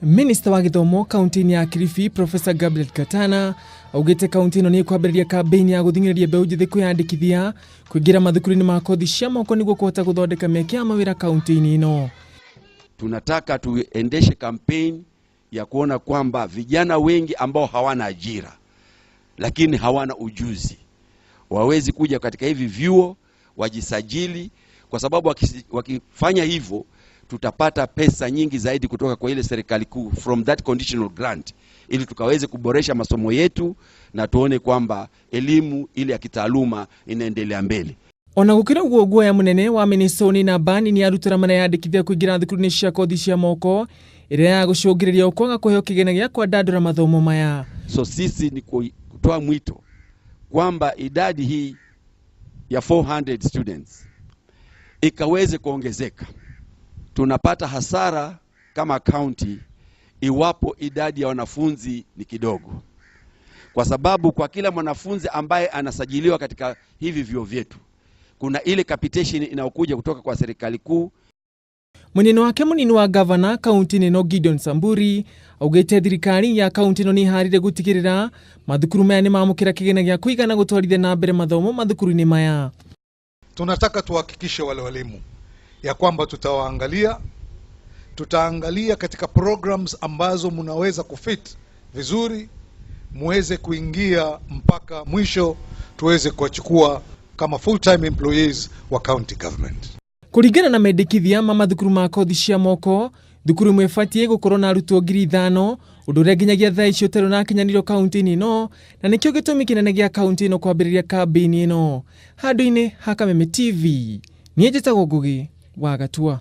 Minista wa gĩthomo kaunti-inĩ ya Kilifi Professor Gabriel Katana augĩte kaunti ĩno nĩ ĩkwambĩrĩria kambĩini ya gũthing'ĩrĩria mbeũ njĩthĩ kwĩyandĩkithia kũingĩra mathukuru-inĩ ma kothi cia moko nĩguo kũhota gũthondeka mĩeke ya mawĩra kaunti-inĩ ĩno. Tunataka tuendeshe kampeni ya kuona kwamba vijana wengi ambao hawana ajira lakini hawana ujuzi wawezi kuja katika hivi vyuo wajisajili, kwa sababu wakifanya hivyo tutapata pesa nyingi zaidi kutoka kwa ile serikali kuu from that conditional grant, ili tukaweze kuboresha masomo yetu na tuone kwamba elimu ile ya kitaaluma inaendelea mbele. Ona gũkĩrĩ ũguo, guoya mũnene wa Minisoni na bani nĩ arutĩra mareyandĩkithia kũingĩra thukuru-inĩ cia kothi cia moko ĩrĩa ya gũcũngĩrĩria kwaga kũheo kĩgĩna gĩa kwandandũra mathomo maya. So sisi ni kutoa mwito kwamba idadi hii ya 400 students ikaweze kuongezeka. Tunapata hasara kama county iwapo idadi ya wanafunzi ni kidogo, kwa sababu kwa kila mwanafunzi ambaye anasajiliwa katika hivi vyuo vyetu kuna ile capitation inayokuja kutoka kwa serikali kuu. Munini wake munini wa gavana kaunti-inĩ ĩno Gideon Samburi augĩte thirikari ya kaunti ĩno nĩ ĩharĩire gũtigĩrĩra mathukuru maya nĩ mamũkĩra kĩgĩna gĩa kũigana gũtwarithia na mbere mathomo mathukuru-inĩ maya. Tunataka tuhakikishe wale walimu ya kwamba tutawaangalia, tutaangalia katika programs ambazo mnaweza kufit vizuri, muweze kuingia mpaka mwisho, tuweze kuwachukua kama full time employees wa county government. Kũringana na mendekithia ma mathukuru ma kothi cia moko, thukuru ĩmwe ĩbatiĩ gũkorwo na arutwo 5,000, ũndũ ũrĩa nginyagia thaa ici ũtarĩ ũrakinyanĩrio kaunti-inĩ ĩno, na nĩkĩo gĩtũmi kĩnene gĩa kaunti ĩno kwambĩrĩria kambĩini ĩno. Handũ-inĩ ha Kameme TV, niĩ njĩtagwo Ngugi wa Gatua.